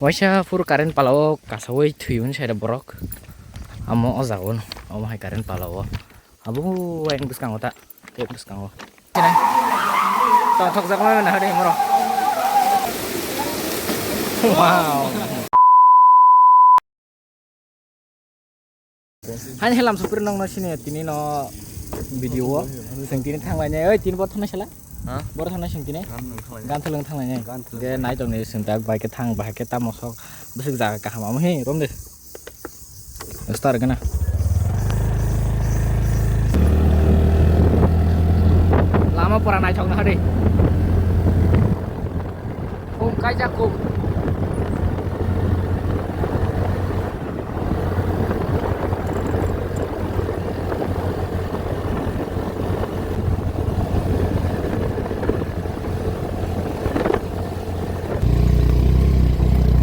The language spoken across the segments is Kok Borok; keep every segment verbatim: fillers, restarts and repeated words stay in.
Waisa phuru current palao kasaui thwiwi saida borok. Amo o jagao no, omo hai current palao. Abo ayang bwskango ta, tei bwskango. Kene. Tongthok jakma na hari moro. Wow. Hani helam supir nong no sini tini no video o. Sing tini thang lai nai. Oi, tini bor thang nai sala? Ha? Bor thang nai sing tini? Gan thang lai nai. Gan thwlwng thang lai nai. Gan thwlwng. Ge nai tong ni sing tak bai ke thang bai ke tamo sok. Bwswk jaga kaham amo he rom de. Star gana. Lama pora naithok na hari. Kum kaijak kum.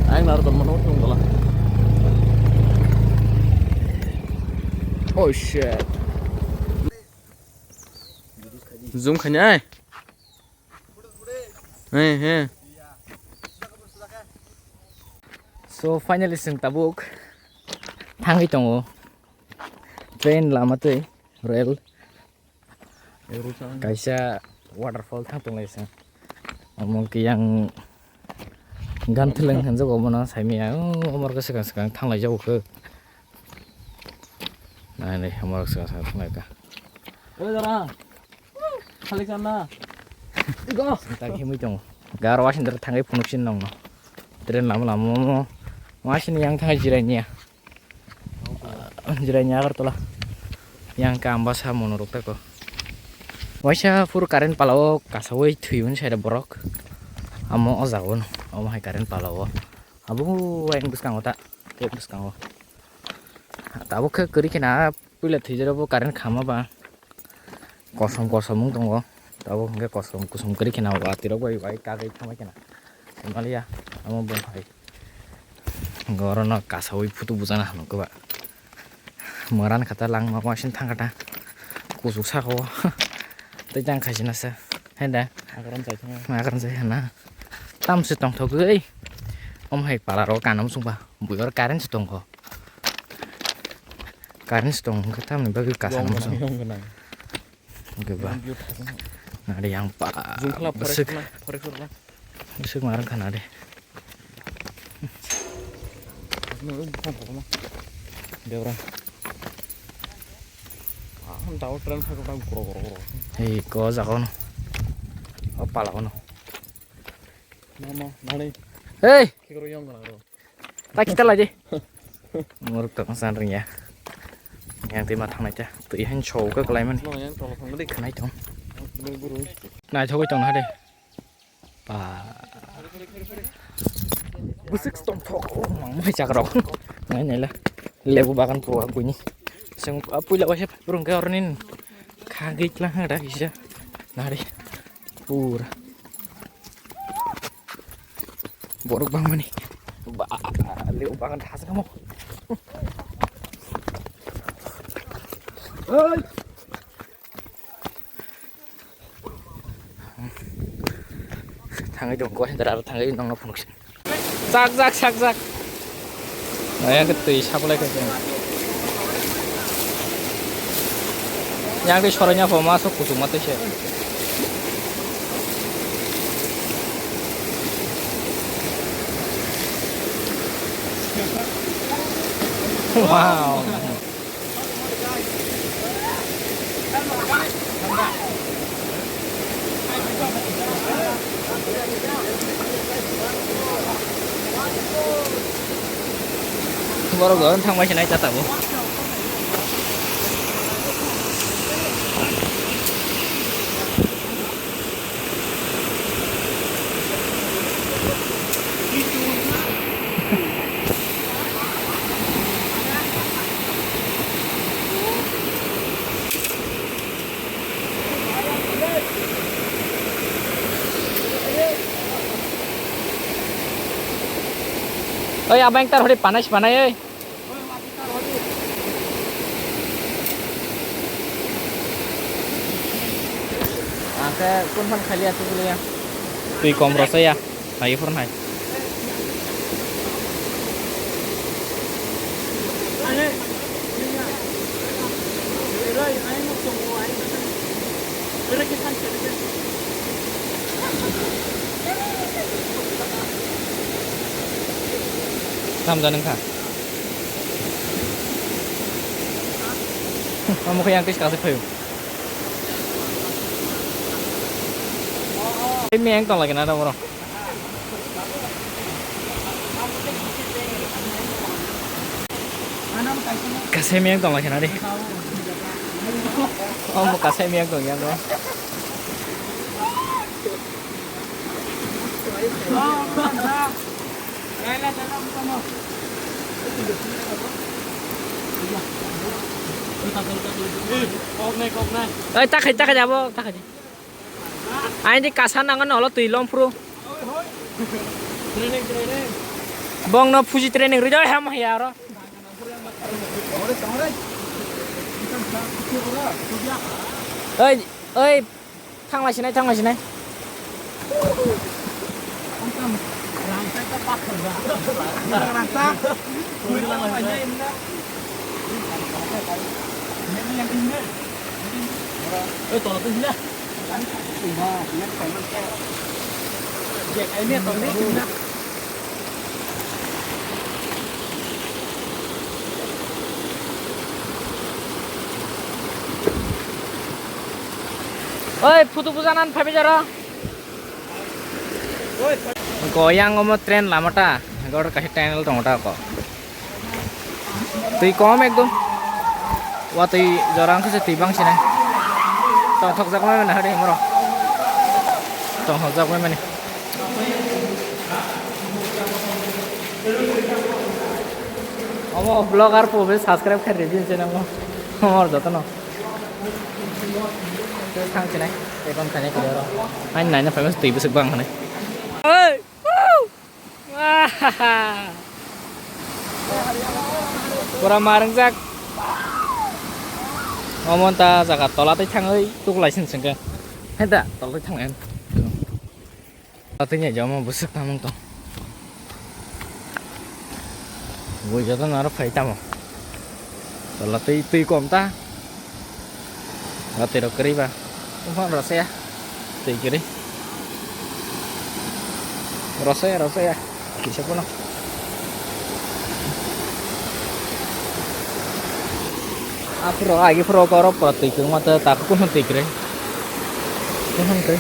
Ang narwk tongmano wngkha wngkha. Oh shit. Zoom khainai. He he. So finally chwng tabuk thangwi tongo. Train lama twi rail. Kaisa waterfall thang tonglai se. Omo kiyang gan thwlwng hinjago omono saimaya. O, omorok swkang swkang thanglai jago khe. Nai nai, omorok swkang swkang thanglai kha. Oi, dara. Khali kana. Igo. Tak himui tongo. Garo wasindra thangwi phunuk sin nongno. Train lama lama omo. Wasini yang thangwi jirai niya. Jirai ni Agartala. Yang ka Ambasa mono rok tako. Waisa phuru current palao kasaui thwiwi saida borok. Amo o jagao no. Omo hai current palao. Abo ayang bwskango ta. Tei bwskango. Tabuk khe kwrwi kheno puila thwijak bo current khama ba. Kosom kosom wng tongo. Tabuk hwnkhe kosom kosom kwrwi kheno watwi rok bai bai kagwi thamai kheno. Himaliya amo bumphai. Hwnkhe orono kasaui photo bujana hinwi khe ba. Mwran kha ta langma uaising thang kha ta. Kuchuk saka o. Tei jang khaisina se. Hai da. Agaran chai thangma. Agaran chai hana. Tamse tongthogwi. Om hai pala ro kanam sungba. Bui or current se tongkho. Current se tong hwnkhe tamni bagwi kasana muchung. Yong gwnang. Hwnkhe ba. Yong gwnang. Nari yang pa. Jungkhala bwswk. Forest na, forest na. Bwswk ma rwngkha nari. Asno buphang kotorma. Debra. Ah, dawa train thang thang goro goro goro. Hei, ko jaga ono. O pala ono. Mama, nani? Hei! Kikoro yong gwnang ro. Ta kita lai di. Muruk tong san ring ya. Yang twi ma thangnai ta. Twi han chou ka kalai mani. No, yang tolo thang di. Khnai tong. Buru buru. Nai thogwi tong na de. Pa. Bwswk tongthok. Oh, mang mai chakrok. Nai nai la. Lebu bagan po buini. Seng puila waisa rung ke ornin. Khagwi tlang hada kisa. Nari. Pura. Borok bangmani. Ba, lebu bagan thasa kamo. Oi. Thangwi tong ko, hendra aro thangwi nongno phunuk sin. Sak jak, sak jak. Ayang ke twi saplai khe. Yang ke sorenya pho ma sok kuchuk ma twi se. Wow. Borok doron thangbai se nai ta tabuk. Oi, abang tar hori panai si panai, oi. Angke kun phan khali atu kuliya. Twi kom rasa ya, hai pur hai. Hamjani wngkha. Omo khe yang kisa kasai phaio. Tei miyang tong lagi na oro. Kasai miyang tong lagi na de. Omo kasai miyang tong yang. Oi, takhai, takhai jabo, takhai. Aini kasa nangan olo twi lom phuru. Bong no phuji training ri doi ham ya ro. Oi, oi. Thanglai sinai, thanglai sinai. Oi, photo bujanan phaibai jaro. Goyang omo train lama ta, gor kaisa tunnel tongo ta ko. Twi kom ekdom. Watwi jora wngkha se twi bang sinai. Tongthokjak mai mani hari himoro. Tongthokjak mai mani. Omo vlogger po be subscribe khai ridi se nang mo. Omo joto no. Thang sinai. Ekon khainai kiri oro. Aini naina famous twi bwswk bang hanai. Oi! Pura marangjak. Omo ta jaga tola tei thangwi tuklai sin sengke. Heda tola tei thangwi. Tola tei nya jomo bwswk tamung tong. Bui joto naro phai tamo. Tola tei twi kom ta. Watwi rok kwrwi ba. Tongphang rw saya. Twi kwrwi. Rw saya, rw saya. Kisa pono. Aphuru agi phuru koro pura twi kwrwngma ta, ta kuphun twi kwrwi. Kuphun twi.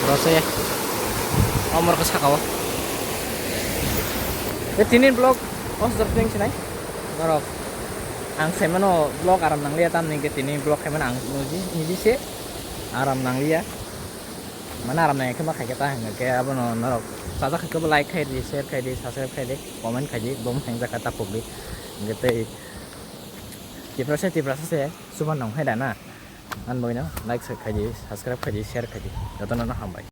Rw saya. Omor khe saka o. E tini vlog o sujak teng sinai. Norok ang saimano vlog aram nangliya, tamni hwnkhe tini vlog khaimano ang niji, niji se aram nangliya. Mane aram nangya khe ma khaikhe ta hwnkhe abono norok chajak khaikhe bo like khaidi, share khaidi, subscribe khaidi, comment khaidi, bo mwthang jakha ta pokdi. Hwnkhe tei Tiprasa, Tiprasa se chuban nong hai da na. Ang boino like khaidi, subscribe khaidi, share khaidi. Jotono no hambai.